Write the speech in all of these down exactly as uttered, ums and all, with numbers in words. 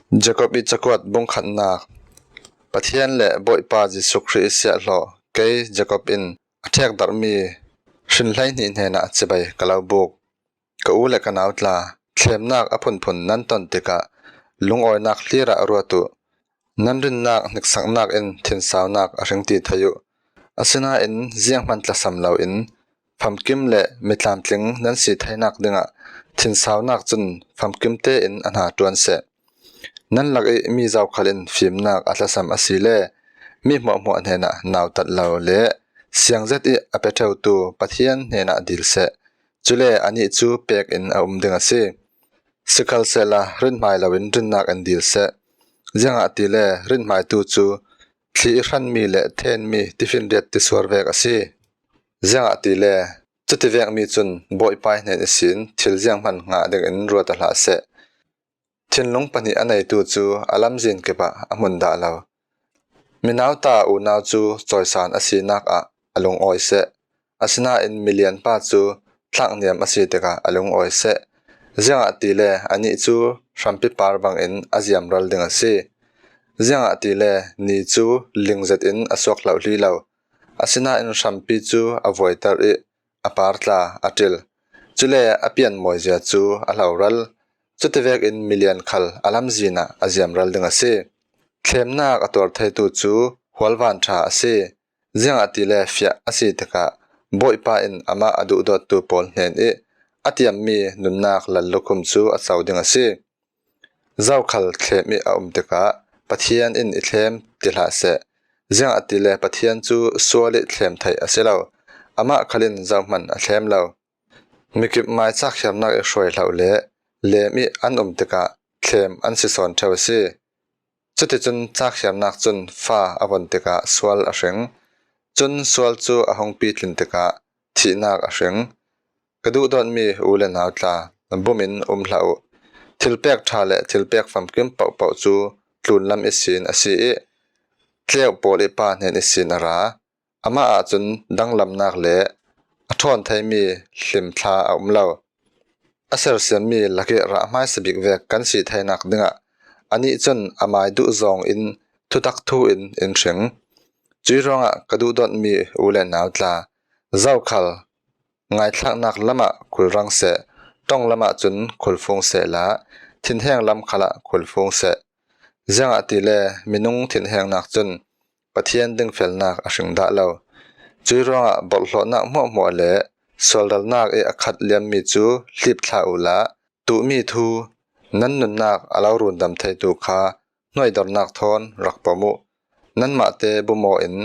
Jacob ih cakuat bung khatnak. Pathian le Bawipa Jesuh Khrih ih siahhlawh kei Jacob in a ṭhekdarhmi hrin hleihnih hnenah cibai ka lo buk. Ka u le ka nau tla, thlemnak a phunphun nan ton tikah lungawinak hlir ah ruat uh. Nan rinnak hniksaknak in thinsaunak a hring ti thei uh. Asinain zianghman tlasam loin famkim le mi tlamtling nan si theinak dingah thinsaunak cun famkim tein a hna ṭuan seh. Nan lak ih mi zokhal in fimnak a tlasam asile mi hmuahhmuah hnenah nautat lo le siangzet ih a pia ṭheutu Pathian hnenah dil seh. Cule anih cu pek in a um ding a si. Sikhalsehla rinhmai loin rinnak in dil seh. Ziangahtile rinhmaitu cu thli ih hranmi le thenmi tifinriat tisuar vek a si. Ziangahtile cutivekmi cun Bawipa ih hnen ihsin thil zianghman ngah dingin ruat a hlah seh. Thinlung pahnih a neitu cu a lamzin kipah a hmun dah lo. Minauta unau cu cawisan a sinak ah a lungawi seh. Asinain milianpa cu thlakniam a si tikah a lungawi seh. Ziangahtile anih cu hrampi par bangin a ziamral ding a si. Ziangahtile ni cu ling zetin a suak hlohli lo. Asinain hrampi cu a vuaiter ih a par tla a ṭil. Cule a pianmawizia cu a hloral. Cutivekin milian khal a lamzin ah a ziamral ding a si. Thlemnak a tuar theitu cu hualvan ṭha a si. Ziangahtile fiah a si tikah Bawipa in amah a duhdawttu pawl hnen ih a tiammi nunnak lallukhum cu a co ding a si. Zokhal thlem ih a um tikah Pathian in i thlem ti hlah seh. Ziangahtile Pathian cu sual ih thlem theih a si lo. Amah khal in zohman a thlem lo. Mikip mai cakhiarnak ih hruai hloh le lem ih an um tikah thlem an si sawn ṭheu a si. Cuticun cakhiarnak cun fa a von tikah sual a hring. Cun sual cu a hung pitlin tikah thihnak a hring. Ka duhdawtmi u le nau tla, bum in um hlah uh. Thilpek ṭha le thilpek famkim pohpoh cu tlunlam ihsin a si ih tleu pawl ih pa hnen ihsin a ra. Amah ahcun danglamnak le a ṭhawn theimi hlimthla a um lo. A sersiammi lak ih rah hmaisa bik vek kan si theinak dingah anih cun amai duh zawng in thutak thu in in hring. Cuih ruangah ka duhdawtmi u le nau tla, zokhal ngaithlaknak lamah khulrang seh, ṭong lamah cun khulfung sehla, thinheng lam khalah khulfung seh. Ziangahtile minung thinhengnak cun Pathian dingfelnak a hring dah lo. Cuih ruangah borhhlawhnak hmuahhmuah le sualralnak ih a khat liammi cu hlip thlah uhla, tuhmi thu nan nunnak a lo rundam theitu kha hnuaidornak thawn rak pom uh. Nanmahte bumaw in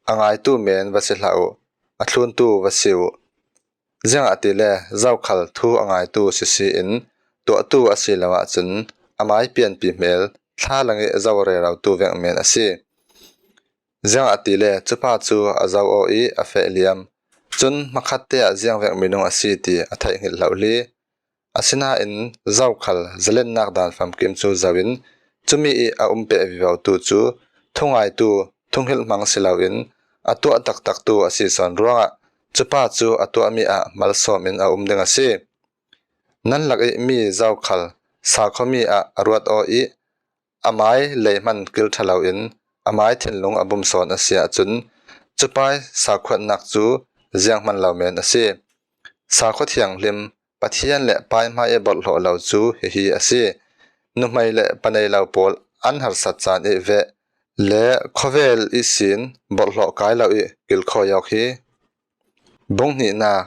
a ngaitu men va si hlah uh, a thluntu va si uh. Ziangahtile zokhal thu a ngaitu sisi in tuahtu a si lo ahcun amai pianpi hmel thlalang ih zo rerotu vek men a si. Ziangahtile cupa cu a zo aw ih a feh liam. Cun hmakhatte ah ziangvek minung a si ti a theih hngilh hlohli. Asinain zokhal zalennak daan famkim cu zo in cumi ih a um peh vivotu cu thungaitu, thunghilh hmang si loin a tuah taktaktu a si sawn ruangah cupa cu a tuahmi ah malsawm in a um ding a si. Nan lak ih mi zokhal sakhuami ah a ruat aw ih amai lei hman kil ṭha loin amai thinlung a bum sawn a si ahcun cupa ih sakhuatnak cu zianghman lo men a si. Sakhua thianghlim Pathian le pai hmai ih borhhlawh lo cu hihi a si. Nuhmei le pa nei lo pawl an harsat caan ih veh le khawvel ihsin borhhlawh kai lo ih kilkhawi awk hi. Bung hnihnak.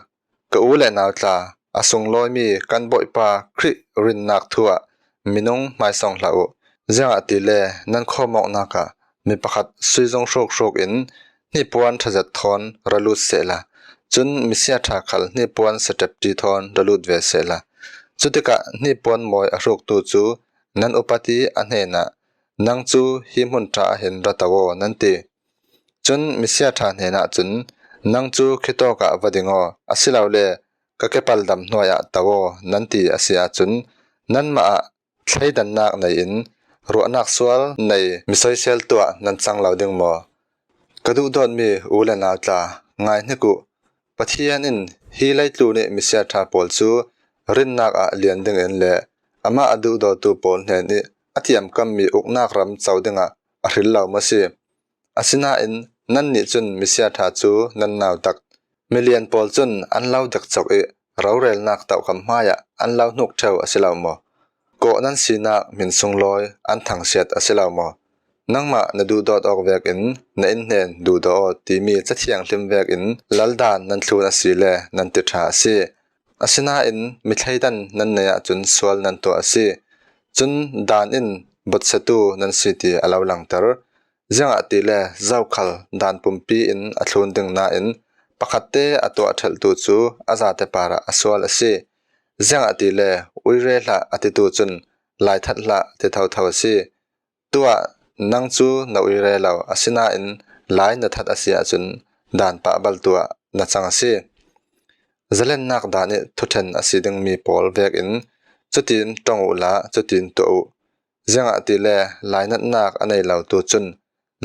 Ka u le nau tla, a sunglawimi kan Bawipa Khrih rinnak thu ah minung hmaisawng hlah uh. Ziangahtile nan khawmawknak ah mi pakhat suizung hrukhruk in hnipuan ṭhazet thawn ra lut sehla, cun misia ṭha khal hnipuan saṭepṭi thawn ra lut ve sehla, cutikah hnipuan mawi a hruktu cu nan upat ih a hnenah, "Nang cu hi hmun ṭha ah hin ra to aw," nan ti. Cun misia ṭha hnenah cun, "Nang cu khitawk ah va ding aw, asilole ka kepal dam hnuai ah to aw," nan ti a si ahcun, nanmah ah thleidannak nei in ruahnak sual nei mi soisel tuah nan cang lo ding maw? Ka duhdawtmi u le nau tla, ngai hnik uh. Pathian in hi leitlun ih misia ṭha pawl cu rinnak ah lian dingin le amah a duhdawtu pawl hnen ih a thiamkam mi uknak ram co dingah a hril lo maw si? Asinain nannih cun misia ṭha cu nan nau tak, milian pawl cun an lo dek cawk i rorelnak tohkham hmaiah an lo hnuk ṭheu a si lo maw? Kawh nan sinak hmin sunglawi an thangsiat a si lo maw? Nangmah na duhdawt awk vekin na innhnen duhdaw aw timi Cathianghlim vekin lal dan nan thlun asile nan ti ṭha a si. Asinain mi thleidan nan nei ahcun sual nan tuah a si. Cun dan in botsetu nan si ti a lo langter. Ziangahtile zokhal dan pumpi in a thlun ding nain pakhatte a tuah ṭhelhtu cu a zate parah a sual a si. Ziangahtile uire hlah a titu cun laithat hlah ti thotho a si. Tuah nang cu na uire lo, asinain lai na that a si ahcun dan pah bal tuah na cang a si. Zalennak dan i thuṭhen a si dingmi pawl vekin cutin ṭong uhla cutin tuah uh. Ziangahtile lainatnak a nei lotu cun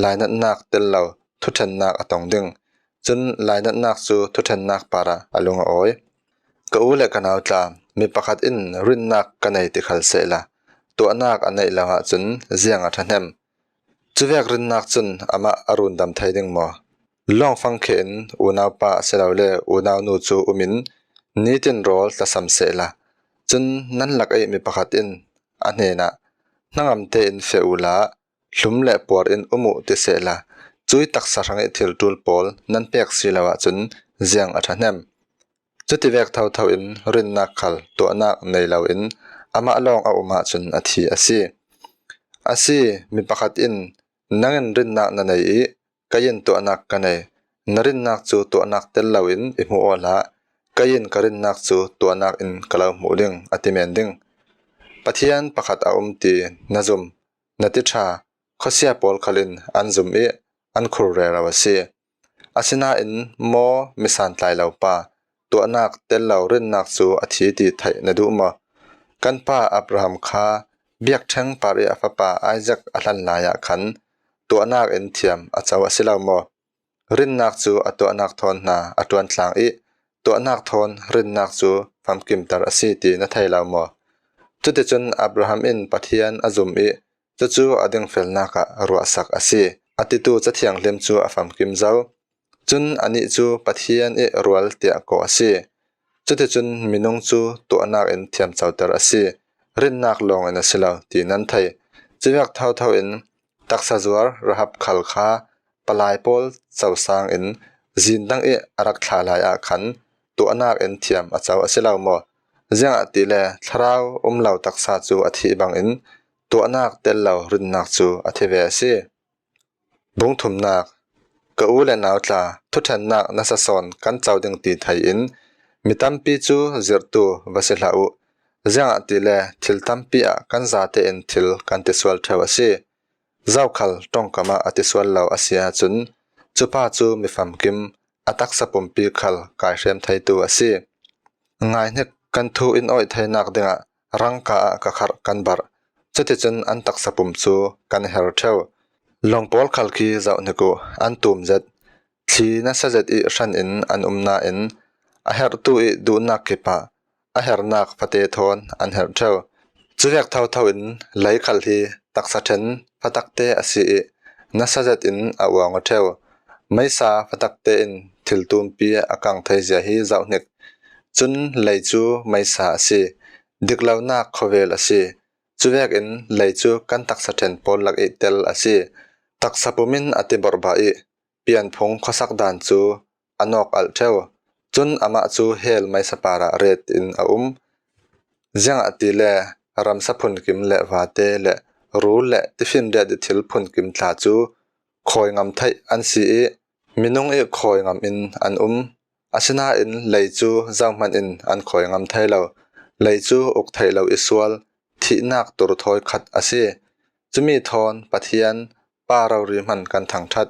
lainatnak tel lo thuṭhennak a tong ding. Cun lainatnak cu thuṭhennak parah a lung a awi. Ka u le ka nau tla, mi pakhat in rinnak ka nei ti khal sehla tuahnak a neih lo ahcun ziang a ṭhahnem? Cuvek rinnak cun amah a rundam thei ding maw? Lawngfang khe in unaupa asilole unaunu cu umin nitin rawl tlasam sehla. Cun nan lak i mi pakhat in a hnenah, hnangam tein feh uhla, hlum le puar in um uh ti sehla, cui taksa hrang i thil ṭul pawl nan pek si lo ahcun ziang a ṭhahnem? Cutivek thotho in rinnak khal tuahnak nei loin amah lawng a um ahcun a thi a si. A si, mi pakhat in, nang in rinnak na nei i kei in tuahnak ka nei. Na rinnak cu tuahnak tel loin i hmuh awla, kei in ka rinnak cu tuahnak in ka lo hmuh ding, a ti men ding. Pathian pakhat a um ti na zum, na ti ṭha, khuasia pawl khal in an zum i an khur rero a si. Asinain maw misantlai lo pa, tuahnak tel lo rinnak cu a thi ti theih na duh maw? Kan pa Abraham kha biakṭheng par i a fapa Isaac a hlan lai ah khan tuahnak in thiam a co a si lo maw? Rinnak cu a tuahnak thawn hna a ṭuan tlang i tuahnak thawn rinnak cu famkimter a si ti na thei lo maw? Cuticun Abraham in Pathian a zum i cucu a dingfelnak ah ruahsak a si, a titu Cathianghlim cu a famkim zo. Cun anih cu Pathian i rual tiah kawh a si. Cuticun minung cu tuahnak in thiamcoter a si, rinnak lawng in a si lo ti nan thei. Cuvek thotho in taksa zuar Rahab khal kha palai pawl cosang in zin dang i a rak thla lai ah khan tuahnak in thiam a co a si lo maw? Ziangahtile thlarau um lo taksa cu a thih bangin tuahnak tel lo rinnak cu a thi ve a si. Bung thumnak. Ka u le nau tla, thuṭhennak nasa sawn kan co ding ti thei in mi tampi cu zirhtu va si hlah uh. Ziangahtile thil tampi ah kan zate in thil kan ti sual ṭheu a si. Zokhal ṭongkam ah a ti sual lo a si ahcun cupa cu mi famkim, a taksa pumpi khal kaihrem theitu a si. Ngaihnik, kan thu in awih theinak dingah rangka ah ka kharh kan barh. Cuticun an taksa pum cu kan her ṭheu. Lawng pawl khal khi zoh hnik uh, an tum zet. Thli nasa zet i hran in an um nain a herhtu i duhnak kip ah a hernak fate thawn an herh ṭheu. Cuvek thotho in lei khal hi taksa ṭhen fatakte a si i nasa zet in a uang aw ṭheu. Meisa fatakte in thil tumpi a kang theizia hi zoh hnik. Cun lei cu meisa a si, diklonak khawvel a si. Cuvekin lei cu kan taksa ṭhen pawl lak i tel a si. Taksa pum in a ti borhbah i pianphung khuasak dan cu a nawk alh ṭheu. Cun amah cu hell meisa parah ret in a um. Ziangahtile ramsa phunkim le vate le rul le tifinriat i thil phunkim tla cu khawi ngam theih an si i minung i khawi ngam in an um. Asinain lei cu zohmanh in an khawi ngam thei lo. Lei cu uk theih lo i sual, thihnak tur thawi khat a si. Cumi thawn Pathian pa rori hman kan thangṭhat.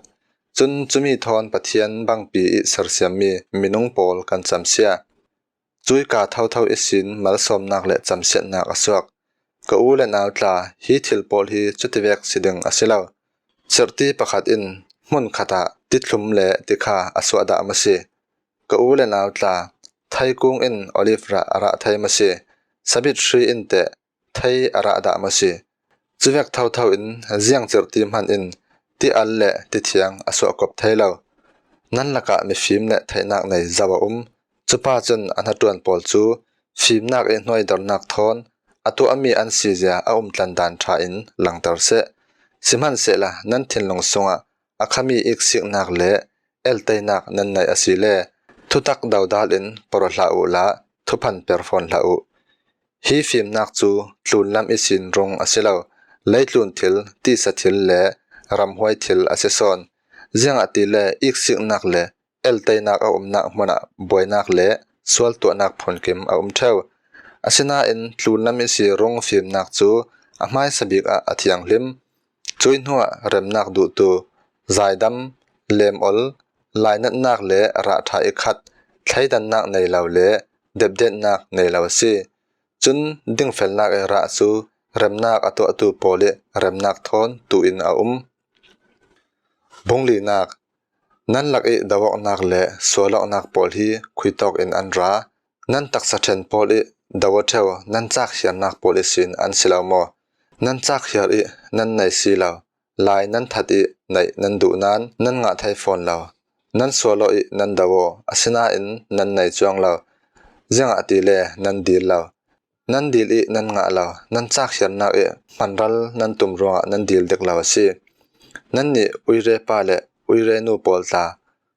Cun cumi thawn Pathian bangpi i sersiammi minung pawl kan camsia. Cuika thotho ihsin malsawmnak le camsiatnak a suak. Ka u le nau tla, hi thil pawl hi cutivek si ding a si lo. Serhti pakhat in hmun khat ah tithlum le tikha a suah dah maw si? Ka u le nau tla, theikung in olive rah a rah thei maw si? Sabit hri in teh thei a rah dah maw si? Cuvek thotho in ziang cirh ti hman in ti al le ti thiang a suahkop thei lo. Nan lakah mifim le theihnak nei zo a um. Cupa cun a hnaṭuan pawl cu fimnak i hnuaidarnak thawn a tuahmi an sizia a umtlan dan ṭha in langter seh. Sihmanhsehla nan thinlung sungah a khami iksiknak le elteinak nan neih asile thutak dodal in porh hlah uhla thuphan per fawn hlah uh. Hi fimnak cu tlunlam ihsin rung a si lo, leitlun thil, tisa thil le ramhuai thil a si sawn. Ziangahtile iksiknak le elteinak a umnak hmunah buainak le sual tuahnak phunkim a um ṭheu. Asinain tlunlam ihsi rung fimnak cu a hmaisa bik ah a thianghlim. Cui hnuah remnak duhtu, zaidam, lemol, lainatnak le rah ṭha i khat, thleidannak nei lo le depdetnak nei lo a si. Cun dingfelnak i rah cu remnak a tuahtu pawl i remnak thawn tu in a um. Bung linak. Nan lak i do awknak le sual awknak pawl hi khuitawk in an ra. Nan taksa ṭhen pawl i do aw ṭheu nan cak hiarnak pawl ihsin an si lo maw? Nan cak hiar i nan nei si lo, lai nan that i neih nan duh nain nan ngah thei fawn lo. Nan sual aw i nan do aw, asinain nan nei cuang lo, ziangahtile nan dil lo. Nan dil i nan ngah lo, nan cak hiarnak i hmanral nan tum ruangah nan dil dik lo a si. Nannih uire pa le uire nu pawl tla,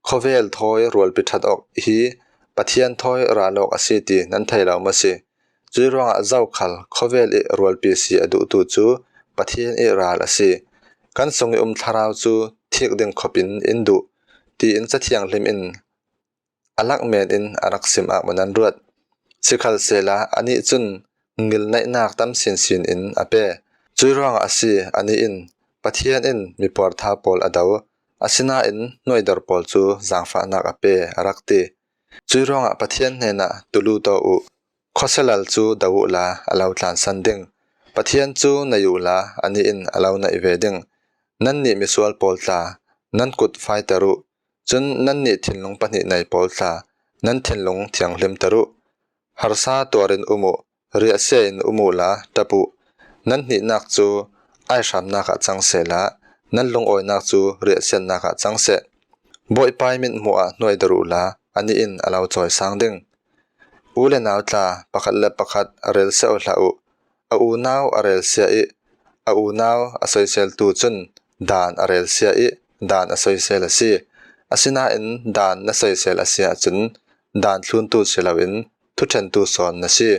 khawvel thawi rualpi ṭhat awk hi Pathian thawi ral awk a si ti nan thei lo maw si? Cui ruangah zokhal khawvel i rualpi si a duhtu cu Pathian i ral a si. Kan sung i um thlarau cu thik ding khawpin in duh, tiin Cathianghlim in a lak men in a rak sim ah maw nan ruat? Sikhalsehla anih cun ngilneihnak tam sinsin in a pe. Cui ruangah a si, anih in, Pathian in mipuar thau pawl a do, asinain hnuaidor pawl cu zaangfahnak a pe, a rak ti. Cui ruangah Pathian hnenah tulu taw uh, khuasia lal cu do uhla a lo tlansan ding. Pathian cu nei uhla anih in a lo naih ve ding. Nannih misual pawl tla, nan kut faiter uh. Cun nannih thinlung pahnih nei pawl tla, nan thinlung thianghlimter uh. Harsa tuar in um uh, riahsia in um uhla ṭap uh. Nan hnihnak cu aihramnak ah cang sehla, nan lungawinak cu riahsiatnak ah cang seh. Bawipa i mithmuh ah hnuaidor uhla, anih in a lo cawisang ding. U le nau tla, pakhat le pakhat relsiah aw hlah uh. A unau a relsia i a unau a soiseltu cun daan a relsia i daan a soisel a si. Asinain daan na soisel a si ahcun daan thluntu si loin thuṭhentu sawn na si.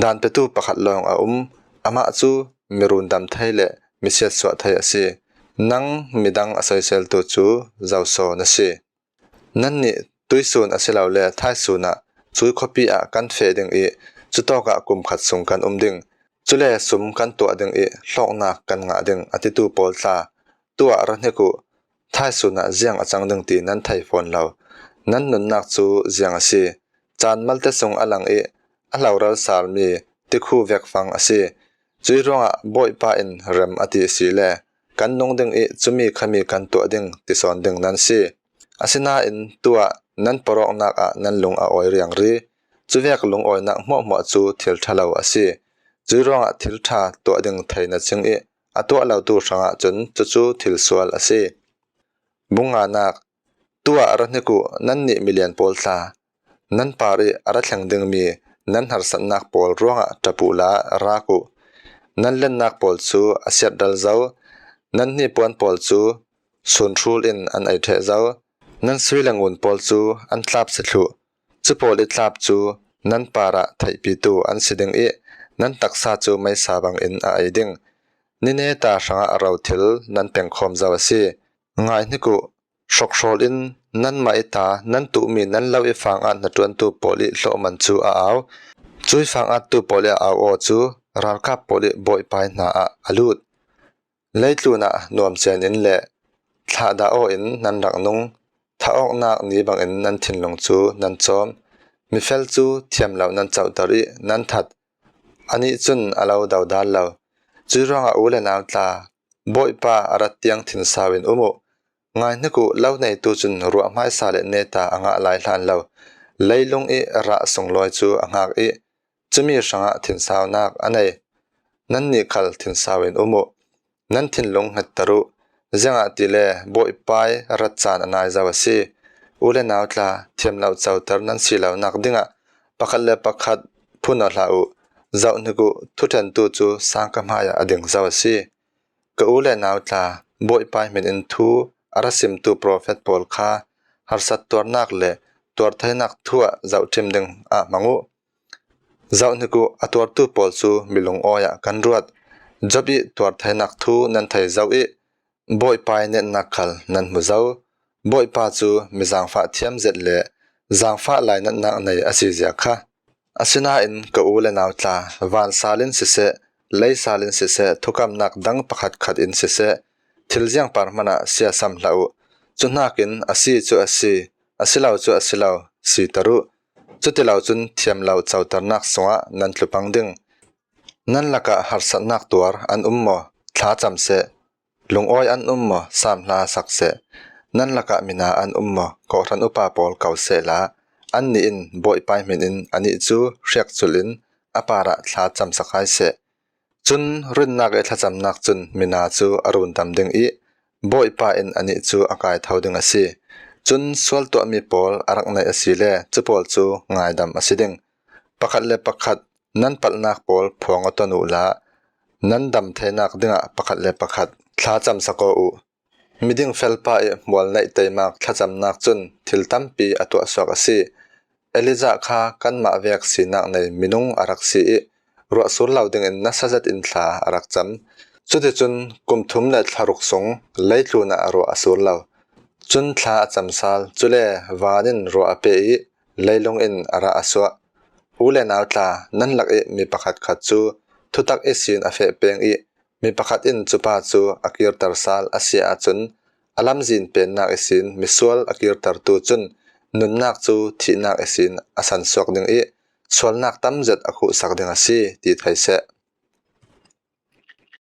Daan petu pakhat lawng a um, amah cu mi rundam thei le mi siatsuah thei a si. Nang midang a soiseltu cu zoso na si. Nannih tuisun asilole thaisun ah cui khuapi ah kan feh ding i cutawkah kum khat sung kan um ding, cule sum kan tuah ding i hlawknak kan ngah ding, a titu pawl tla, tuah ra hnik uh. Thaisun ah ziang a cang ding ti nan thei fawn lo. Nan nunnak cu ziang a si? Caan malte sung a lang i a hloral salmi tikhu vekfang a si. Cui ruangah Bawipa in rem a ti a si le kan nung ding i cumi khami kan tuah ding ti sawn ding nan si. Asinain tuah nan porh awknak ah nan lung a awi riangri. Cuvek lungawinak hmuahhmuah cu thil ṭha lo a si. Cui ruangah thil ṭha tuah ding thei na cing i a tuah lotu hrangah cun cucu thil sual a si. Bung nganak. Tuah ra hnik uh, nannih milian pawl tla, nan par i a ra thleng dingmi nan harsatnak pawl ruangah ṭap uhla rak uh. Nan lennak pawl cu a siatral zo, nan hnipuan pawl cu sunhrul in an ei ṭheh zo, nan sui le ngun pawl cu an tlap si thluh. Cu pawl i tlap cu nan parah theihpitu an si ding i nan taksa cu meisa bangin a ei ding. Ni neta hrangah ro thil nan pengkhawm zo a si. Ngai hnik uh, hrokhrawl in nanmah i ta nan tuhmi nan lo i fang at hnaṭuantu pawl i hlawhman cu a au. Cui fang attu pawl i a au aw cu ralkap pawl i Bawipa i hna ah a lut. Leitlun ah nuamcen in le thlahdah aw in nan rak nung, thah awknak ni bangin nan thinlung cu nan cawm. Mifel cu thiam lo nan cohter i nan that, anih cun a lo dodal lo. Cui ruangah u le nau tla, Bawipa a rat tiang thinsau in um uh. Ngai hnik uh, lo neitu cun ruah hmaisa le neta a ngah lai hlan lo. Leilung i rah sunglawi cu a hngak i cumi hrangah thinsaunak a nei. Nannih khal thinsau in um uh. Nan thinlung nghetter uh. Ziangahtile Bawipa i ratcaan a nai zo a si. U le nau tla, thiam lo coter nan si lonak dingah pakhat le pakhat phun aw hlah uh. Zohhnik uh, thuṭhentu cu sangka hmaiah a ding zo a si. Ka u le nau tla, Bawipa i hmin in thu a ra simtu profet pawl kha harsat tuarnak le tuartheinak thu ah zohṭhim ding ah hmang uh. Zohhnik uh, a tuartu pawl cu mi lungawi ah kan ruat. Job i tuartheinak thu nan thei zo i Bawipa i netnak khal nan hmu zo. Bawipa cu mi zaangfah thiam zet le zaangfah lainatnak nei a si zia kha. Asinain ka u le nau tla, vansal in siseh, leisal in siseh, thukamnak dang pakhatkhat in siseh, thil ziangpar hmanah siasam hlah uh. Cuhnakin a si cu a si, a si lo cu a si lo, siter uh. Cuti lo cun thiam lo coternak sungah nan tlu pang ding. Nan lakah harsatnak tuar an um maw? Thlacam seh. Lungawi an um maw? Sam hla sak seh. Nan lakah mina an um maw? Kawhhran upa pawl ko sehla, annih in Bawipa i hmin in anih cu hriakculh in a parah thlacam sak hai seh. Cun rinnak i thlacamnak cun mina cu a rundam ding i Bawipa in anih cu a kaitho ding a si. Cun sual tuahmi pawl a rak neih a si le cu pawl cu ngaidam a si ding. Pakhat le pakhat nan palhnak pawl phuang aw ton uhla, nan dam theinak dingah pakhat le pakhat thlacam sak aw uh. Miding felpa i hmual neih teimak thlacamnak cun thil tampi a tuahsuak a si. Elijah kha kanmah vek sinak nei minung a rak si i ruah sur lo dingin nasa zetin thla a rak cam. Cuticun kum thum le thla ruk sung leitlun ah ruah a sur lo. Cun thla a cam sal, cule van in ruah a pe i leilung in a rah a suah. U le nau tla, nan lak i mi pakhatkhat cu thutak ihsin a feh peng i mi pakhat in cupa cu a kirter sal a si ahcun, a lamzin pennak ihsin misual a kirtertu cun nunnak cu thihnak ihsin a sansuak ding i sualnak tamzet a khuhsak ding a si, ti thei seh.